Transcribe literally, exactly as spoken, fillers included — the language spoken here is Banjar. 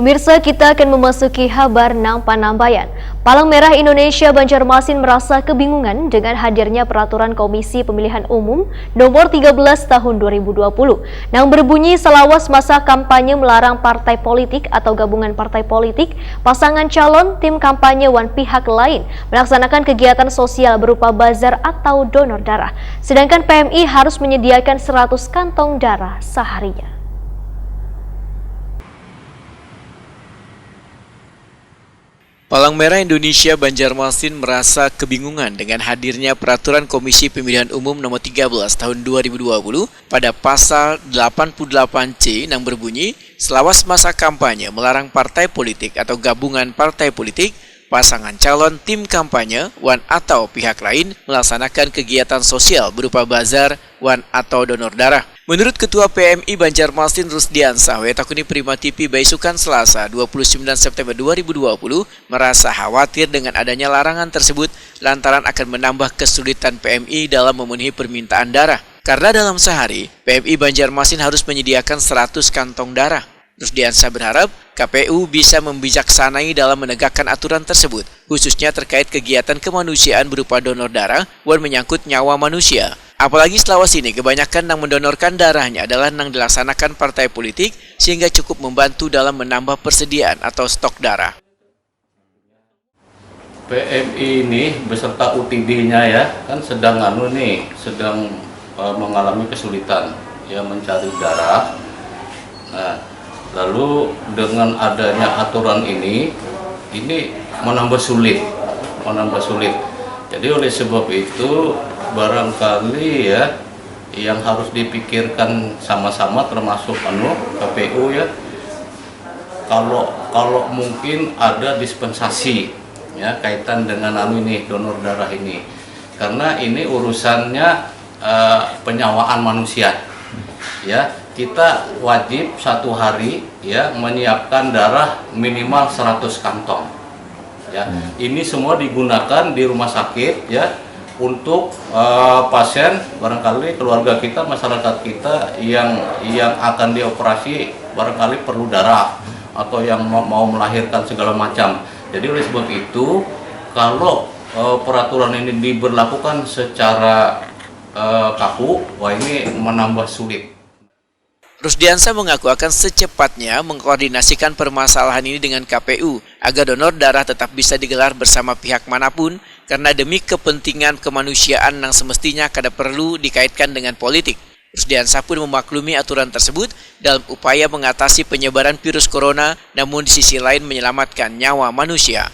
Pemirsa, kita akan memasuki habar nang panambayan. Palang Merah Indonesia Banjarmasin merasa kebingungan dengan hadirnya peraturan Komisi Pemilihan Umum nomor tiga belas tahun dua ribu dua puluh nang berbunyi, selawas masa kampanye melarang partai politik atau gabungan partai politik, pasangan calon, tim kampanye, wan pihak lain melaksanakan kegiatan sosial berupa bazar atau donor darah. Sedangkan P M I harus menyediakan seratus kantong darah seharinya. Palang Merah Indonesia Banjarmasin merasa kebingungan dengan hadirnya peraturan Komisi Pemilihan Umum nomor tiga belas tahun dua ribu dua puluh pada pasal delapan puluh delapan C nang berbunyi, selawas masa kampanye melarang partai politik atau gabungan partai politik, pasangan calon, tim kampanye, wan atau pihak lain melaksanakan kegiatan sosial berupa bazar, wan atau donor darah. Menurut Ketua P M I Banjarmasin Rusdiansah, W Takuni Prima T V baisukan Selasa dua puluh sembilan September dua ribu dua puluh, merasa khawatir dengan adanya larangan tersebut lantaran akan menambah kesulitan P M I dalam memenuhi permintaan darah. Karena dalam sehari, P M I Banjarmasin harus menyediakan seratus kantong darah. Rusdiansah berharap K P U bisa membijaksanai dalam menegakkan aturan tersebut, khususnya terkait kegiatan kemanusiaan berupa donor darah wan menyangkut nyawa manusia. Apalagi selawas ini kebanyakan nang mendonorkan darahnya adalah nang dilaksanakan partai politik, sehingga cukup membantu dalam menambah persediaan atau stok darah. P M I ini beserta U T D-nya ya, kan sedang anu nih, sedang eh, mengalami kesulitan ya mencari darah. Nah, lalu dengan adanya aturan ini, ini menambah sulit, menambah sulit. Jadi oleh sebab itu barangkali ya yang harus dipikirkan sama-sama termasuk anu K P U ya, kalau kalau mungkin ada dispensasi ya kaitan dengan anu ini, donor darah ini, karena ini urusannya eh, penyawaan manusia ya. Kita wajib satu hari ya menyiapkan darah minimal seratus kantong ya. Ini semua digunakan di rumah sakit ya untuk eh, pasien, barangkali keluarga kita, masyarakat kita yang yang akan dioperasi barangkali perlu darah atau yang mau, mau melahirkan segala macam. Jadi oleh sebab itu, kalau eh, peraturan ini diberlakukan secara eh, kaku, wah, ini menambah sulit. Rusdiansa mengaku akan secepatnya mengkoordinasikan permasalahan ini dengan K P U agar donor darah tetap bisa digelar bersama pihak manapun, karena demi kepentingan kemanusiaan nang semestinya kada perlu dikaitkan dengan politik. Rusdiansa pun memaklumi aturan tersebut dalam upaya mengatasi penyebaran virus corona, namun di sisi lain menyelamatkan nyawa manusia.